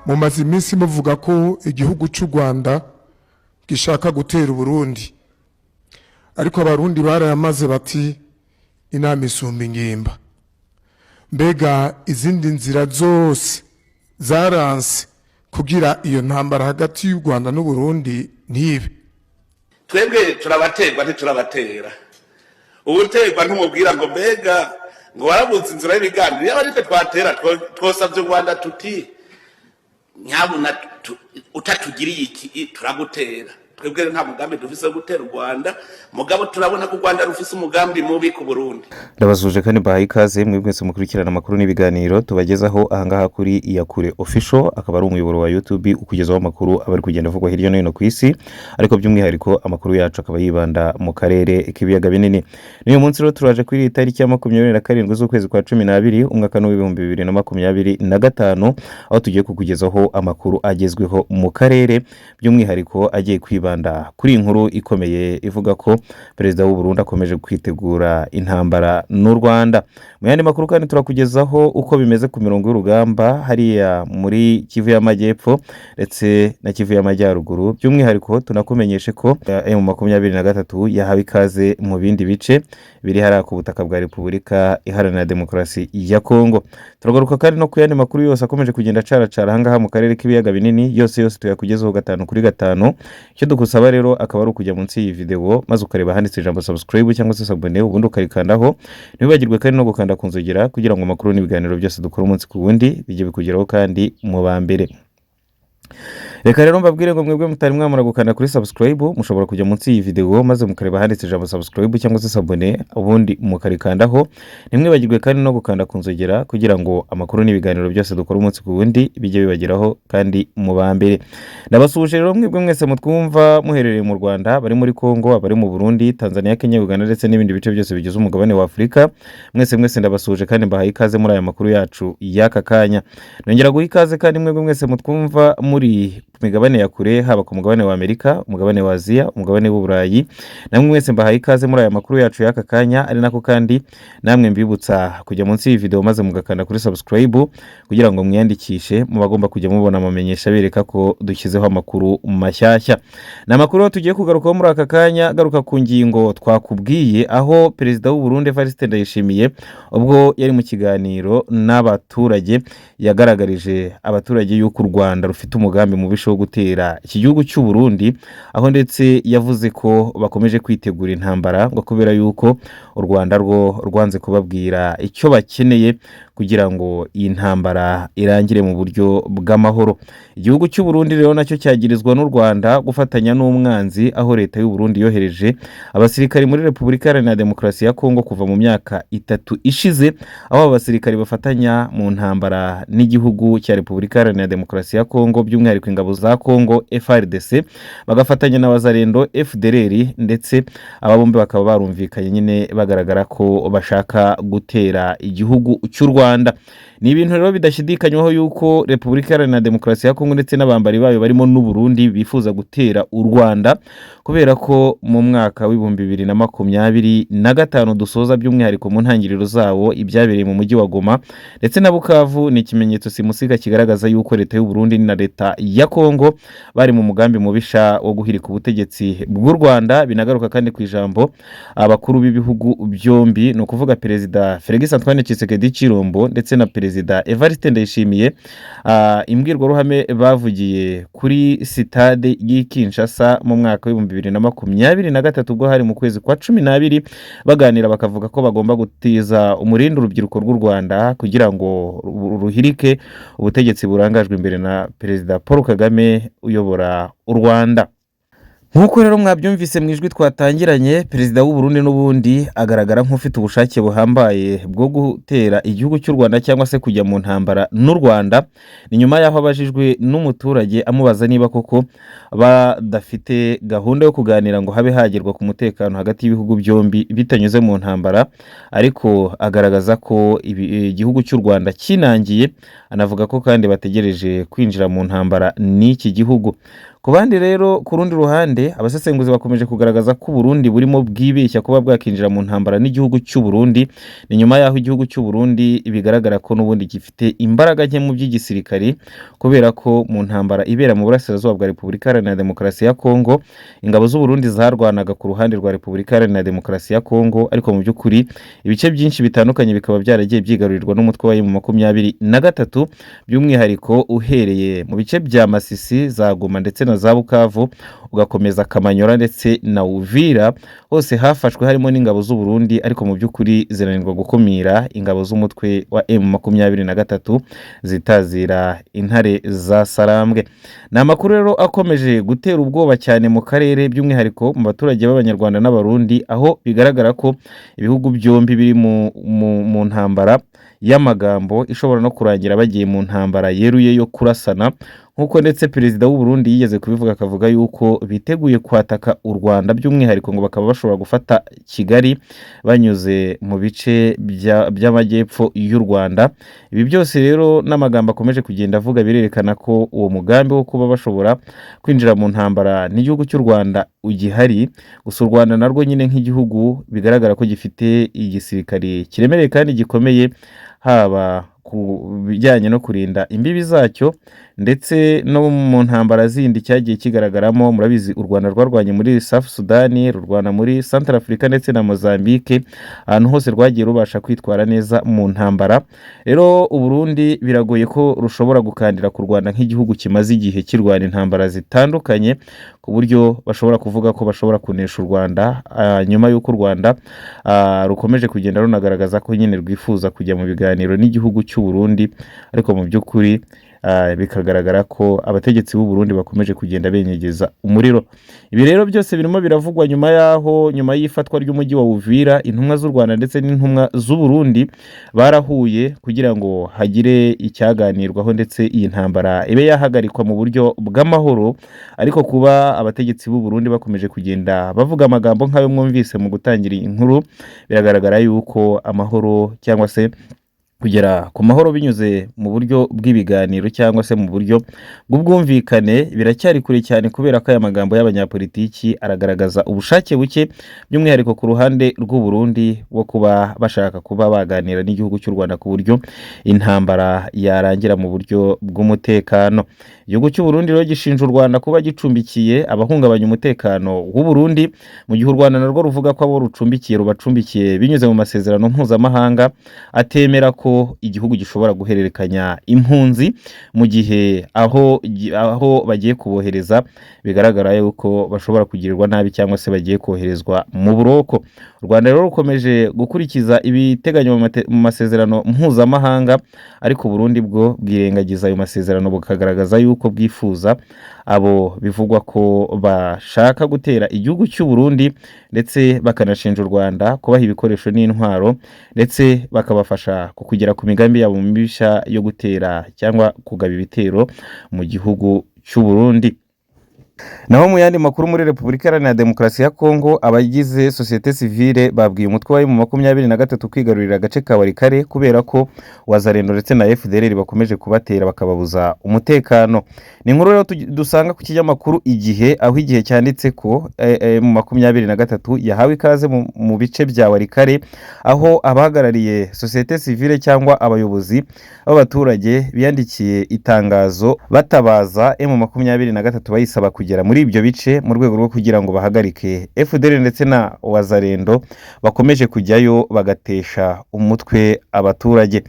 Mumaze iminsi muvuga ko igihugu cy'u Rwanda gishaka gutera Uburundi, ariko Abarundi barayamaze bati: "Inama isumba ingimba." Mbega izindi nzira zose zaranse kugira iyo ntambara hagati y'u Rwanda n'Uburundi ntibe? Twebwe turabaterwa, ntiturabatera. Ubuterwa ntumubwira ngo mbega ngo warabuze inzira y'ibiganiro. Yaba aritwe twatera, twosavye u Rwanda tuti: "Nyabuna, utatugiriye iki turagutera." Twebwe nta mugambi dufise wo gutera u Rwanda, mugabo turabona ko u Rwanda rufise umugambi mubi ku Burundi. Ndabasuhuje kandi mbahaye ikaze mwe mwese mukurikirana amakuru n'ibiganiro tubagezaho ahangaha kuri Iyakure Official, akaba ari umuyoboro wa YouTube ukugezaho amakuru aba ari kugenda avugwa hirya no hino ku isi, ariko by'umwihariko amakuru yacu akaba yibanda mu karere k'ibiyaga binini. N'uyu munsi rero turaje kuri iyi tariki ya 27 z'ukwezi kwa 12, umwaka w'2025, aho tugiye kukugezaho amakuru agezweho mu karere, by'umwihariko agiye kwibanda kuri iyi nkuru ikomeye ivuga ko perezida w'u Burundi akomeje kwitegura intambara n'u Rwanda. Mu yandi makuru kandi turakugezaho uko bimeze ku mirongo y'urugamba hariya muri Kivu y'Amajyepfo ndetse na Kivu y'Amajyaruguru. By'umwihariko tunakumenyeshe ko M23 yahawe ikaze mu bindi bice biri hariya ku butaka bwa Repubulika Iharanira Demokarasi ya Kongo. Turagaruka kandi no ku yandi makuru yose akomeje kugenda acaracara ahangaha mu karere k'ibiyaga binini, yose yose tuyakugezeho gatanu kuri gatanu. Icyo dugusaba rero akaba ari ukujya munsi y'iyi videwo maze ukareba ahanditse ijambo subscribe cyangwa se s'abonner, ubundi ukarikandaho. Ntiwibagirwe kandi no gukanda ku nzogera kugira ngo amakuru n'ibiganiro byose dukora umunsi ku wundi bijye bikugeraho kandi mu ba mbere. Reka rero mbabwire ngo mwebwe mutari mwamara gukanda kuri subscribe, mushobora kujya munsi y'iyi videwo maze mukareba ahanditse ijambo subscribe cyangwa se s'abonner, ubundi mukarikandaho. Ntimwibagirwe kandi no gukanda ku nzogera kugira ngo amakuru n'ibiganiro byose dukora umunsi ku wundi bijye bibageraho kandi mu ba mbere. Ndabasuhuje rero mwebwe mwese mutwumva muherereye mu Rwanda, bari muri Kongo, abari mu Burundi, Tanzania, Kenya, Uganda ndetse n'ibindi bice byose bigize umugabane wa Afurika. Mwese mwese ndabasuhuje kandi mbahaye ikaze muri aya makuru yacu y'aka kanya. Nongera guha ikaze kandi mwebwe mwese mutwumva muri ku migabane ya kure, haba ku mugabane wa Amerika, umugabane wa Aziya, umugabane w'Uburayi. Namwe mwese mbahaye ikaze muri aya makuru yacu y'aka kanya, ari nako kandi namwe mbibutsa kujya munsi y'iyi video maze mugakanda kuri subscribe kugira ngo mwiyandikishe mu bagomba kujya mubona amamenyesha bereka ko dushyizeho amakuru mashyashya. Ni amakuru rero tugiye kugarukaho muri aka kanya, garuka ku ngingo twakubwiye, aho perezida w'u Burundi Evariste Ndayishimiye, ubwo yari mu kiganiro n'abaturage, yagaragarije abaturage yuko u Rwanda rufite umugambi mubisha wo gutera iki gihugu cy'u Burundi, aho ndetse yavuze ko bakomeje kwitegura intambara ngo kubera yuko u Rwanda rwo rwanze kubabwira icyo bakeneye kugira ngo iyi ntambara irangire mu buryo bw'amahoro. Igihugu cy'u Burundi rero nacyo cyagirizwa n'u Rwanda gufatanya n'umwanzi, aho leta y'u Burundi yohereje abasirikari muri Repubulika Iharanira Demokarasi ya Kongo kuva mu myaka 3 ishize, aho aba basirikari bafatanya mu ntambara n'igihugu cya Repubulika Iharanira Demokarasi ya Kongo, by'umwihariko ingabo za Kongo FARDC, bagafatanya na Wazalendo, FDLR, ndetse aba bombi bakaba barumvikanye nyine bagaragara ko bashaka gutera igihugu cy'u Rwanda. Ni ibintu rero bidashidikanywaho yuko Repubulika Iharanira Demokarasi ya Kongo ndetse n'abambari bayo barimo n'u Burundi bifuza gutera u Rwanda, kubera ko mu mwaka w'2025 dusoza, by'umwihariko mu ntangiriro zawo, ibyabereye mu mujyi wa Goma ndetse na Bukavu ni ikimenyetso simusiga kigaragaza yuko leta y'u Burundi na leta ya Kongo bari mu mugambi mubisha wo guhirika ubutegetsi bw'u Rwanda. Binagaruka kandi ku ijambo abakuru b'ibihugu byombi, ni ukuvuga perezida Felix Antoine Tshisekedi Tshilombo ndetse na perezida Evariste Ndayishimiye, imbwirwaruhame bavugiye kuri sitade y'i Kinshasa mu mwaka w'2023, ubwo hari mu kwezi kwa 12, baganira bakavuga ko bagomba gutiza umurindi urubyiruko rw'u Rwanda kugira ngo ruhirike ubutegetsi burangajwe imbere na perezida Paul Kagame uyobora u Rwanda. Nk'uko rero mwabyumvise mu ijwi twatangiranye, perezida w'u Burundi n'ubundi agaragara nk'ufite ubushake buhambaye bwo gutera igihugu cy'u Rwanda cyangwa se kujya mu ntambara n'u Rwanda. Ni nyuma y'aho abajijwe n'umuturage amubaza niba koko badafite gahunda yo kuganira ngo habe hagerwa ku mutekano hagati y'ibihugu byombi bitanyuze mu ntambara, ariko agaragaza ko igihugu cy'u Rwanda kinangiye, anavuga ko kandi bategereje kwinjira mu ntambara n'iki gihugu. Ku bandi rero, ku rundi ruhande, abasesenguzi bakomeje kugaragaza ko Uburundi burimo bwibeshya kuba bwakinjira mu ntambara n'igihugu cy'u Burundi. Ni nyuma y'aho igihugu cy'u Burundi bigaragara ko n'ubundi gifite imbaraga nke mu by'igisirikari, kubera ko mu ntambara ibera mu burasirazuba bwa Repubulika Iharanira Demokarasi ya Kongo, ingabo z'u Burundi zarwanaga ku ruhande rwa Repubulika Iharanira Demokarasi ya Kongo, ariko mu by'ukuri ibice byinshi bitandukanye bikaba byaragiye byigarurirwa n'umutwe wa M23, by'umwihariko uhereye mu bice bya Masisi, za Goma ndetse na za Bukavu, ugakomeza Kamanyora ndetse na Uvira, hose hafashwe harimo n'ingabo z'u Burundi, ariko mu by'ukuri zinanirwa gukumira ingabo z'umutwe wa M23 zitazira intare za Sarambwe. Ni amakuru rero akomeje gutera ubwoba cyane mu karere, by'umwihariko mu baturage b'Abanyarwanda n'Abarundi, aho bigaragara ko ibihugu byombi biri mu ntambara y'amagambo ishobora no kurangira bagiye mu ntambara yeruye yo kurasana, nk'uko ndetse perezida w'u Burundi yigeze kubivuga, akavuga yuko biteguye kwataka u Rwanda, by'umwihariko ngo bakaba bashobora gufata Kigali banyuze mu bice by'amajyepfo y'u Rwanda. Ibi byose rero n'amagambo akomeje kugenda avuga birerekana ko uwo mugambi wo kuba bashobora kwinjira mu ntambara n'igihugu cy'u Rwanda ugihari. Gusa u Rwanda narwo nyine nk'igihugu bigaragara ko gifite igisirikare kiremereye kandi gikomeye, haba ku bijyanye no kurinda imbibi zacyo ndetse no mu ntambara zindi cyagiye kigaragaramo. Murabizi, u Rwanda rwarwanye muri South Sudan, rurwana muri Central Africa ndetse na Mozambique, ahantu hose rwagiye rubasha kwitwara neza mu ntambara. Rero u Burundi biragoye ko rushobora gukandira ku Rwanda nk'igihugu kimaze igihe kirwana intambara zitandukanye, ku buryo bashobora kuvuga ko bashobora kunesha u Rwanda, nyuma y'uko u Rwanda rukomeje kugenda runagaragaza ko nyine rwifuza kujya mu biganiro n'igihugu cy'u Burundi, ariko mu by'ukuri bikagaragara ko abategetsi b'u Burundi bakomeje kugenda benyegeza umuriro. Ibi rero byose birimo biravugwa nyuma y'aho, nyuma y'ifatwa ry'umujyi wa Uvira, intumwa z'u Rwanda ndetse n'intumwa z'u Burundi barahuye kugira ngo hagire icyaganirwaho ndetse iyi ntambara ibe yahagarikwa mu buryo bw'amahoro. Ariko kuba abategetsi b'u Burundi bakomeje kugenda bavuga amagambo nk'ayo mwumvise mu gutangira iyi nkuru, biragaragara yuko amahoro cyangwa se kugera ku mahoro binyuze mu buryo bw'ibiganiro cyangwa se mu buryo bw'ubwumvikane biracyari kure cyane, kubera ko aya magambo y'abanyapolitiki aragaragaza ubushake buke, by'umwihariko ku ruhande rw'u Burundi, bwo kuba bashaka kuba baganira n'igihugu cy'u Rwanda ku buryo intambara yarangira mu buryo bw'umutekano. Igihugu cy'u Burundi rero gishinja u Rwanda kuba gicumbikiye abahungabanya umutekano w'u Burundi, mu gihe u Rwanda narwo ruvuga ko abo rucumbikiye rubacumbikiye binyuze mu masezerano mpuzamahanga atemera ko igihugu gishobora guhererekanya impunzi mu gihe aho bagiye kubohereza bigaragara yuko bashobora kugirirwa nabi cyangwa se bagiye koherezwa mu buroko. U Rwanda rero rukomeje gukurikiza ibiteganywa mu masezerano mpuzamahanga, ariko Burundi bwo bwirengagiza ayo masezerano, bukagaragaza yuko bwifuza abo bivugwa ko bashaka gutera igihugu cy'u Burundi, ndetse bakanashinja u Rwanda kubaha ibikoresho n'intwaro, ndetse bakabafasha kugera ku migambi yabo mibisha yo gutera cyangwa kugaba ibitero mu gihugu cy'u Burundi. Naho mu yandi makuru, muri Repubulika Iharanira Demokarasi ya Kongo, abagize sosiyete sivile babwiye umutwe wa M23 kwigarurira agace ka Walikale, kubera ko Wazalendo ndetse na FDLR bakomeje kubatera bakababuza umutekano. Ni inkuru rero dusanga ku kinyamakuru Igihe, aho Igihe cyanditse ko M23 yahawe ikaze mu bice bya Walikale, aho abahagarariye sosiyete sivile cyangwa abayobozi b'abaturage biyandikiye itangazo batabaza M23 bayisaba kugera muri ibyo bice mu rwego rwo kugira ngo bahagarike FDL ndetse na Wazalendo bakomeje kujyayo bagatesha umutwe abaturage.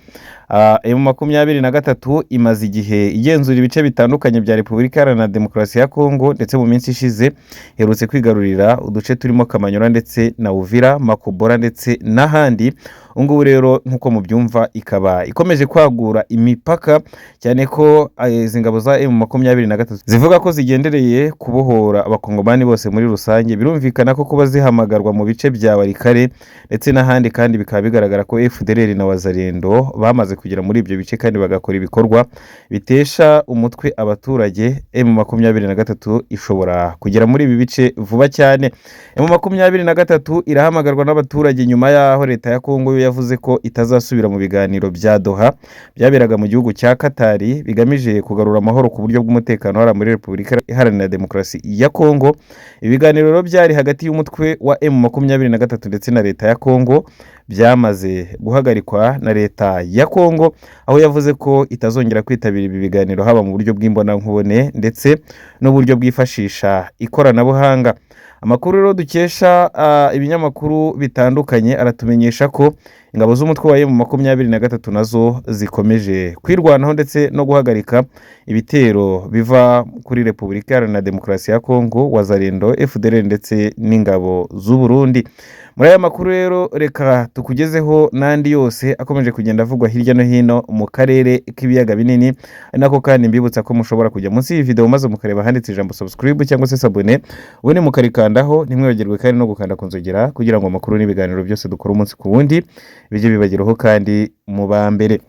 M23 imaze igihe igenzura ibice bitandukanye bya Repubulika Iharanira Demokarasi ya Kongo, ndetse mu minsi ishize iherutse kwigarurira uduce turimo Kamanyora ndetse na Uvira, Makobora ndetse n'ahandi. Ubu ngubu rero nk'uko mubyumva ikaba ikomeje kwagura imipaka, cyane ko izi ngabo za M23 zivuga ko zigendereye kubohora abakongomani bose muri rusange. Birumvikana ko kuba zihamagarwa mu bice bya Walikale ndetse n'ahandi, kandi bikaba bigaragara ko FDLR na Wazalendo bamaze kugera muri ibyo bice kandi bagakora ibikorwa bitesha umutwe abaturage, M23 ishobora kugera muri ibi bice vuba cyane. M23 irahamagarwa n'abaturage nyuma y'aho leta ya Kongo yo yavuze ko itazasubira mu biganiro bya Doha byaberaga mu gihugu cya Katari, bigamije kugarura amahoro ku buryo bw'umutekano hariya muri Repubulika Iharanira Demokarasi ya Kongo. Ibiganiro rero byari hagati y'umutwe wa M23 ndetse na leta ya Kongo byamaze guhagarikwa na leta ya Kongo, aho yavuze ko itazongera kwitabira ibi biganiro haba mu buryo bw'imbonankubone ndetse n'uburyo bwifashisha ikoranabuhanga. Amakuru rero dukesha ibinyamakuru bitandukanye aratumenyesha ko ingabo z'umutwe wa M23 nazo zikomeje kwirwanaho ndetse no guhagarika ibitero biva kuri Repubulika Iharanira Demokarasi ya Kongo, Wazalendo, FDLR ndetse n'ingabo z'u Burundi. Muri aya makuru rero reka tukugezeho n'andi yose akomeje kugenda avugwa hirya no hino mu karere k'ibiyaga binini. Ari nako kandi mbibutsa ko mushobora kujya munsi y'iyi video maze mukareba ahanditse ijambo subscribe cyangwa se s'abonner, ubundi mukarikandaho. Ntimwibagirwe kandi no gukanda ku nzogera kugira ngo amakuru n'ibiganiro byose dukora umunsi ku wundi bijye bibageraho kandi mu ba mbere.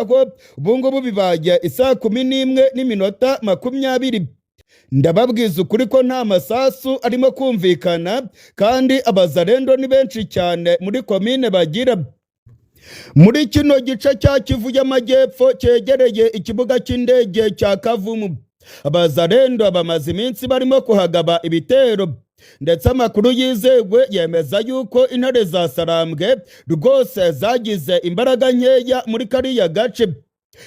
Ko ubu ngubu bibaye isaa 11:20. Ndababwiza ukuri ko nta masasu arimo kumvikana, kandi abazarendo ni benshi cyane muri komine Bagira. Muri kino gice cya Kivu y'Amajyepfo cyegereye ikibuga cy'indege cya Kavumu, abazarendo bamaze iminsi barimo kuhagaba ibitero, ndetse amakuru yizewe yemeza yuko intare za Sarambwe rwose zagize imbaraga nkeya muri kariya gace.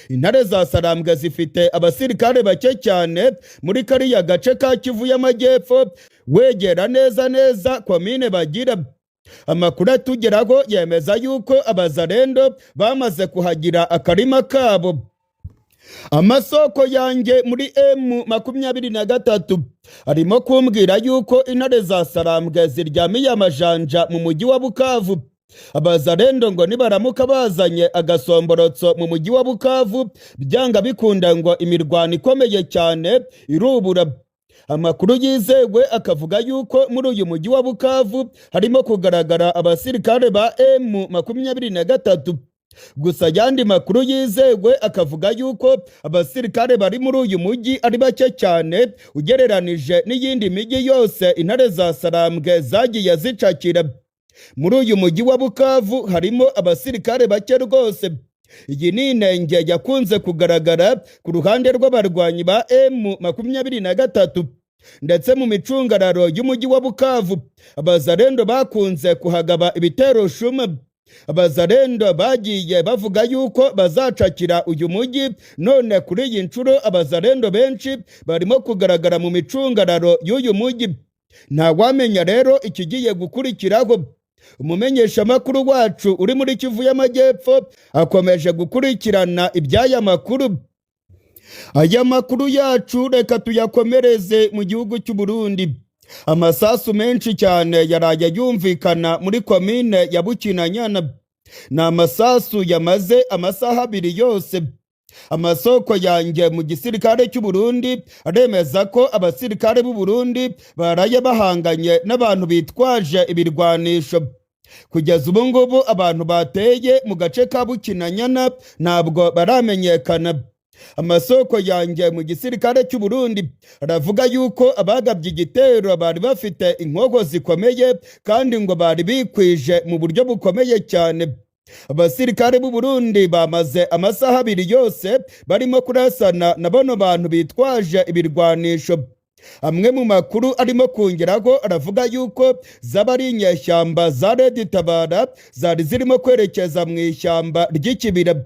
Intare za Sarambwe zifite abasirikare bake cyane muri kariya gace ka Kivu y'Amajyepfo, wegera neza neza komine Bagira. Amakuru atugeraho yemeza yuko abazarendo bamaze kuhagira akarima kabo. Amasoko yanjye muri M23 arimo kumbwira yuko intare za Sarambwe ziryamiye amajanja mu mujyi wa Bukavu. Abazarendo ngo nibaramuka bazanye agasomborotso mu mujyi wa Bukavu, byanga bikunda ngo imirwano ikomeye cyane irubura. Amakuru yizewe akavuga yuko muri uyu mujyi wa Bukavu harimo kugaragara abasirikare ba M23. Gusa ayandi makuru yizewe akavuga yuko abasirikare bari muri uyu mujyi ari bake cyane ugereranije n'iyindi mijyi yose intare za Sarambwe zagiye zicakira. Muri uyu mujyi wa Bukavu harimo abasirikare bake rwose. Iyi ni inenge yakunze kugaragara ku ruhande rw'abarwanyi ba M23, ndetse mu micungararo y'umujyi wa Bukavu abazarendo bakunze kuhagaba ibitero shuma. Abazarendo bagiye bavuga yuko bazacakira uyu mujyi, none kuri iyi nshuro abazarendo benshi barimo kugaragara mu micungararo y'uyu mujyi. Ntawamenya rero ikigiye gukurikiraho. Umumenyeshamakuru wacu uri muri Kivu y'Amajyepfo akomeje gukurikirana iby'aya makuru. Aya makuru yacu reka tuyakomereze mu gihugu cy'u Burundi. Amasasu menshi cyane yaraye yumvikana muri komine ya Bukinanyana. Ni amasasu yamaze amasaha abiri yose. Amasoko yanjye mu gisirikare cy'u Burundi aremeza ko abasirikare b'u Burundi baraye bahanganye n'abantu bitwaje ibirwanisho. Kugeza ubu ngubu abantu bateye mu gace ka Bukinanyana ntabwo baramenyekana. Amasoko yanjye mu gisirikare cy'u Burundi aravuga yuko abagabye igitero bari bafite inkogo zikomeye, kandi ngo bari bikwije mu buryo bukomeye cyane. Abasirikare b'u Burundi bamaze amasaha abiri yose barimo kurasana na bano bantu bitwaje ibirwanisho. Amwe mu makuru arimo kongeraho aravuga yuko zaba ari inyeshyamba za Red Tabara zari zirimo kwerekeza mu ishyamba ry'ikibira.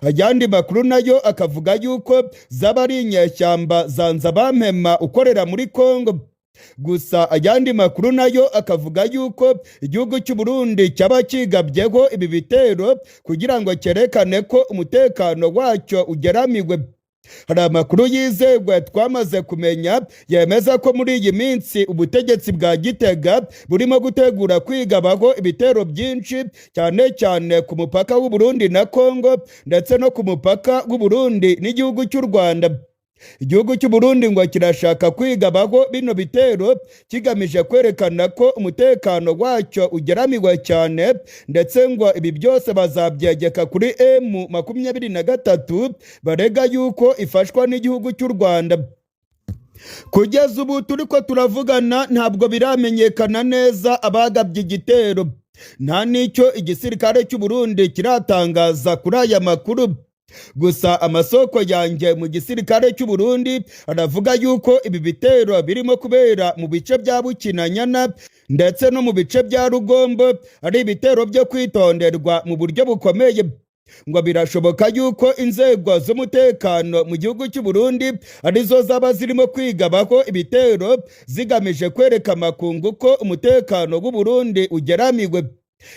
Ayandi makuru nayo akavuga yuko zaba ari inyeshyamba za Nzabampema ukorera muri Kongo. Gusa ayandi makuru nayo akavuga yuko igihugu cy'u Burundi cyaba kigabyeho ibi bitero kugira ngo cyerekane ko umutekano wacyo ugeramiwe. Hari amakuru yizewe twamaze kumenya yemeza ko muri iyi minsi ubutegetsi bwa Gitega burimo gutegura kwigabaho ibitero byinshi, cyane cyane ku mupaka w'u Burundi na Kongo, ndetse no ku mupaka w'u Burundi n'igihugu cy'u Rwanda. Igihugu cy'u Burundi ngo kirashaka kwigabaho bino bitero kigamije kwerekana ko umutekano wacyo ugeramiwe cyane, ndetse ngo ibi byose bazabyegeka kuri M23 barega yuko ifashwa n'igihugu cy'u Rwanda. Kugeza ubu turi ko turavugana ntabwo biramenyekana neza abagabye igitero, nta n'icyo igisirikare cy'u Burundi kiratangaza kuri aya makuru. Gusa amasoko yanjye mu gisirikare cy'u Burundi aravuga yuko ibi bitero birimo kubera mu bice bya Bukinanyana ndetse no mu bice bya Rugombo ari ibitero byo kwitonderwa mu buryo bukomeye. Ngo birashoboka yuko inzego z'umutekano mu gihugu cy'u Burundi arizo zaba zirimo kwigabaho ibitero zigamije kwereka amakungu ko umutekano w'u Burundi ugeramiwe.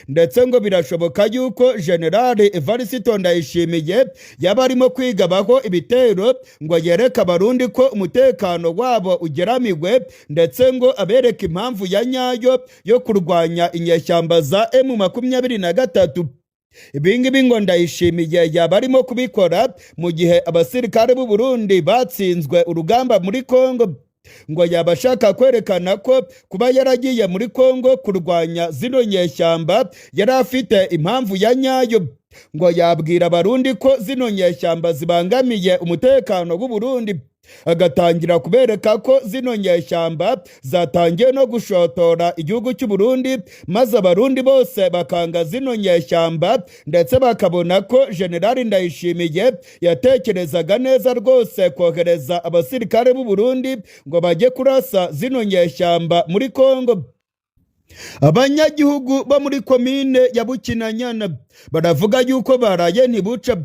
Ndetse ngo birashoboka yuko General Evariste Ndayishimiye yaba arimo kwigabaho ibitero ngo yereke abarundi ko umutekano wabo ugeramiwe, ndetse ngo abereke impamvu ya nyayo yo kurwanya inyeshyamba za M23. Ibingibi ngo Ndayishimiye yaba arimo kubikora mu gihe abasirikare b'u Burundi batsinzwe urugamba muri Kongo. Ngo yaba ashaka kwerekana ko kuba yaragiye muri Kongo kurwanya zino nyeshyamba yari afite impamvu ya nyayo. Ngo yabwira abarundi ko zino nyeshyamba zibangamiye umutekano w'u Burundi. Agatangira kubereka ko zino nyeshyamba zatangiye no gushotora igihugu cy'u Burundi, maze Abarundi bose bakanga zino nyeshyamba, ndetse bakabona ko Generali Ndayishimiye yatekerezaga neza rwose kohereza abasirikare b'u Burundi ngo bajye kurasa zino nyeshyamba muri Kongo. Abanyagihugu bo muri komine ya Bukinanyana baravuga yuko baraye ntibuca.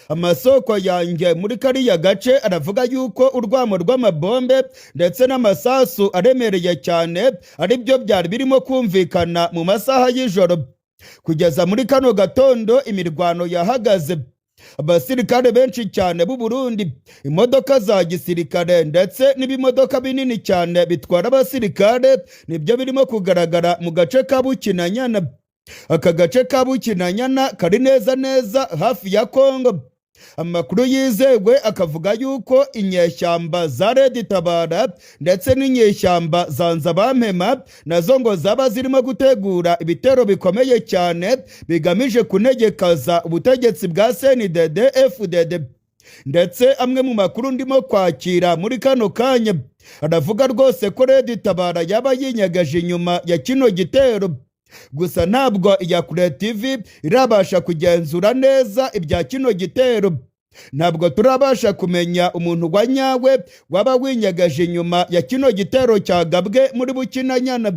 Amasoko yanjye muri kariya gace aravuga yuko urwamo rw'amabombe ndetse n'amasasu aremereye cyane ari byo byari birimo kumvikana mu masaha y'ijoro. Kugeza muri kano gatondo imirwano yahagaze. Abasirikare benshi cyane b'u Burundi, imodoka za gisirikare ndetse n'ibimodoka binini cyane bitwara abasirikare nibyo birimo kugaragara mu gace ka Bukinanyana. Aka gace ka Bukinanyana kari neza neza hafi ya Kongo. Amakuru yizewe akavuga yuko inyeshyamba za Red Tabara ndetse n'inyeshyamba za Nzabampema nazo ngo zaba zirimo gutegura ibitero bikomeye cyane bigamije kunegekaza ubutegetsi bwa CNDD FDD. Ndetse amwe mu makuru ndimo kwakira muri kano kanya aravuga rwose ko Red Tabara yaba yinyagaje inyuma ya kino gitero. Gusa ntabwo iya Kure TV irabasha kugenzura neza ibya kino gitero. Ntabwo turabasha kumenya umuntu wa nyawe waba winyagaje inyuma ya kino gitero cyagabwe muri Bukinanyana.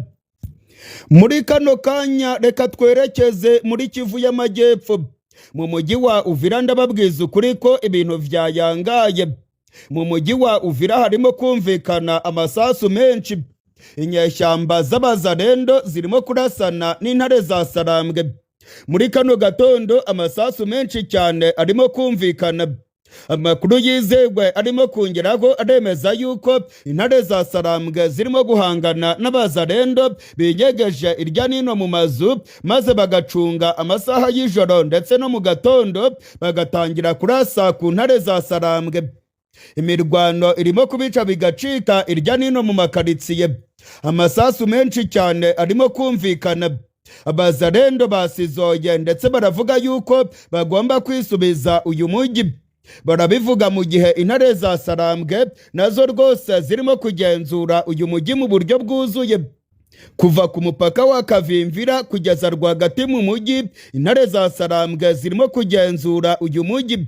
Muri kano kanya reka twerekeze muri Kivu y'Amajyepfo, mu mujyi wa Uvira. Ndababwiza ukuri ko ibintu byayangaye. Mu mujyi wa Uvira harimo kumvikana amasasu menshi. Inyeshyamba z'Abazarendo zirimo kurasana n'intare za Sarambwe. Muri kano gatondo amasasu menshi cyane arimo kumvikana. Amakuru yizewe arimo kongeraho aremeza yuko intare za Sarambwe zirimo guhangana n'Abazarendo binyegeje irya nino mu mazu, maze bagacunga amasaha y'ijoro ndetse no mu gatondo bagatangira kurasa ku ntare za Sarambwe. Imirwano irimo kubica bigacika irya nino mu makaritsiye. Amasasu menshi cyane arimo kumvikana. Abazarendo basizoye ndetse baravuga yuko bagomba kwisubiza uyu mujyi. Barabivuga mu gihe intare za Sarambwe nazo rwose zirimo kugenzura uyu mujyi mu buryo bwuzuye. Kuva ku mupaka wa Kavimvira kugeza rwagati mu mujyi, intare za Sarambwe zirimo kugenzura uyu mujyi.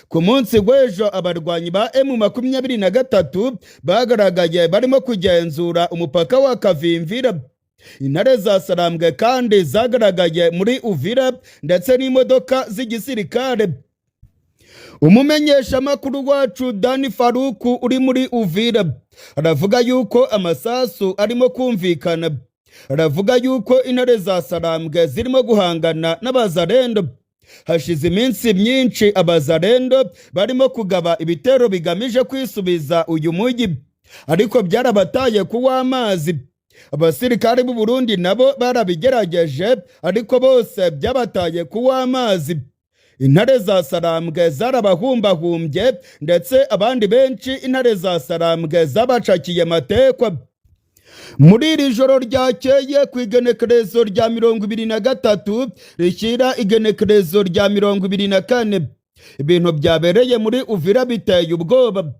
Ku munsi w'ejo abarwanyi ba M23 bagaragaye barimo kugenzura umupaka wa Kavimvira. Intare za Sarambwe kandi zagaragaye muri Uvira ndetse n'imodoka z'igisirikare. Umumenyeshamakuru wacu Dani Faruku uri muri Uvira aravuga yuko amasasu arimo kumvikana. Aravuga yuko intare za Sarambwe zirimo guhangana n'Abazarendo. Hashize iminsi myinshi Abazarendo barimo kugaba ibitero bigamije kwisubiza uyu mujyi, ariko byarabataye kuw'amazi. Abasirikare b'u Burundi nabo barabigerageje, ariko bose byabataye kuw'amazi. Intare za Sarambwe zarabahumbahumbye, ndetse abandi benshi intare za Sarambwe zabacakiye matekwa. Muri iri joro ryakeye ku igenekerezo rya 23 rishyira igenekerezo rya 24, ibintu byabereye muri Uvira biteye ubwoba.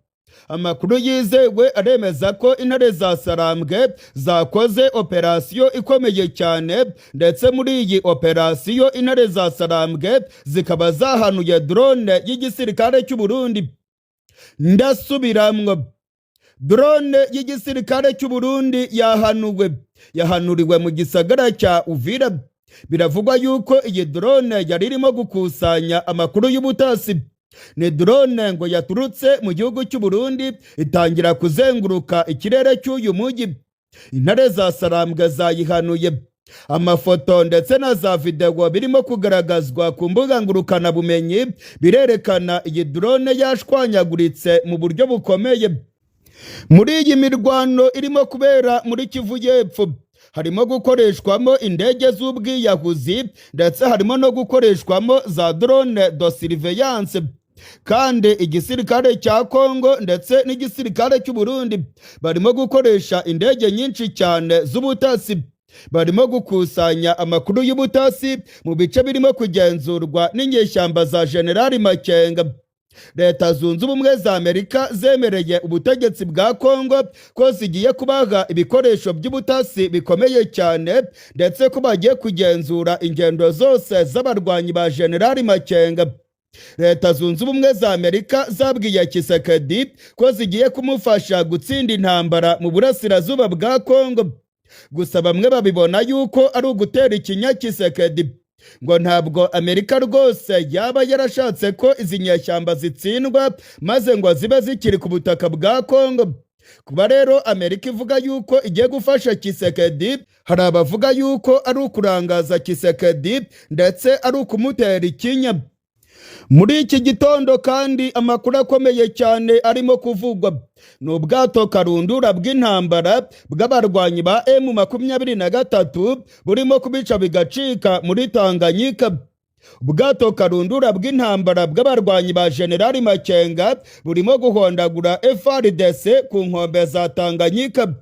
Amakuru yizewe aremeza ko intare za Sarambwe zakoze operasiyo ikomeye cyane, ndetse muri iyi operasiyo intare za Sarambwe zikaba zahanuye drone y'igisirikare cy'u Burundi. Ndasubiramwo, drone y'igisirikare cy'u Burundi yahanuwe, yahanuriwe mu gisagara cya Uvira. Biravugwa yuko iyi drone yari irimo gukusanya amakuru y'ubutasi. Ni drone ngo yaturutse mu gihugu cy'u Burundi itangira kuzenguruka ikirere cy'uyu mujyi. Intare za Sarambwe zayihanuye. Amafoto ndetse na za videwo birimo kugaragazwa ku mbuga ngurukanabumenyi birerekana iyi drone yashwanyaguritse mu buryo bukomeye. Muri iyi mirwano irimo kubera muri Kivu y'Epfo harimo gukoreshwamo indege z'ubwiyahuzi, ndetse harimo no gukoreshwamo za drone de surveillance. Kandi igisirikare cya Kongo ndetse n'igisirikare cy'u Burundi barimo gukoresha indege nyinshi cyane z'ubutasi. Barimo gukusanya amakuru y'ubutasi mu bice birimo kugenzurwa n'inyeshyamba za Generali Makenga. Leta Zunze Ubumwe za Amerika zemereye ubutegetsi bwa Kongo ko zigiye kubaha ibikoresho by'ubutasi bikomeye cyane, ndetse ko bagiye kugenzura ingendo zose z'abarwanyi ba Generali Makenga. Leta Zunze Ubumwe za Amerika zabwiye Tshisekedi ko zigiye kumufasha gutsinda intambara mu burasirazuba bwa Kongo. Gusa bamwe babibona yuko ari ugutera ikinya Tshisekedi, ngo ntabwo Amerika rwose yaba yarashatse ko izi nyeshyamba zitsindwa maze ngo zibe zikiri ku butaka bwa Kongo. Kuba rero Amerika ivuga yuko igiye gufasha Tshisekedi, hari abavuga yuko ari ukurangaza Tshisekedi ndetse ari ukumutera ikinya. Muri iki gitondo kandi amakuru akomeye cyane arimo kuvugwa ni ubwato karundura bw'intambara bw'abarwanyi ba M23 burimo kubica bigacika muri Tanganyika. Ubwato karundura bw'intambara bw'abarwanyi ba Generali Makenga burimo guhondagura FARDC ku nkombe za Tanganyika.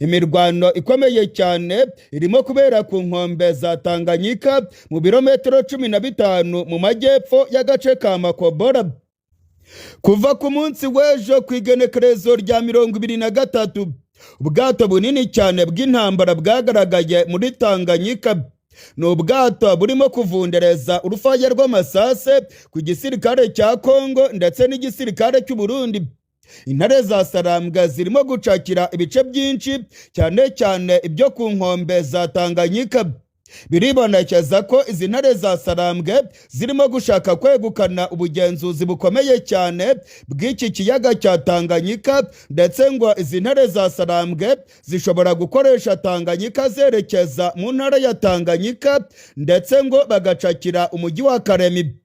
Imirwano ikomeye cyane irimo kubera ku nkombe za Tanganyika mu birometero 15 mu majyepfo y'agace ka Makobora. Kuva ku munsi w'ejo ku igenekerezo rya 23, ubwato bunini cyane bw'intambara bwagaragaye muri Tanganyika. Ni ubwato burimo kuvundereza urufaya rw'amasase ku gisirikare cya Kongo ndetse n'igisirikare cy'u Burundi. Intare za Sarambwa zirimo gucakira ibice byinshi, cyane cyane ibyo ku nkombe za Tanganyika. Biribonekeza ko izi ntare za Sarambwe zirimo gushaka kwegukana ubugenzuzi bukomeye cyane bw'iki kiyaga cya Tanganyika, ndetse ngo izi ntare za Sarambwe zishobora gukoresha Tanganyika zerekeza mu ntara ya Tanganyika, ndetse ngo bagacakira umujyi wa Karemi.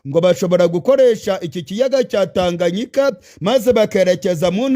Ngo bashobora gukoresha iki kiyaga cya Tanganyika maze bakerekeza mu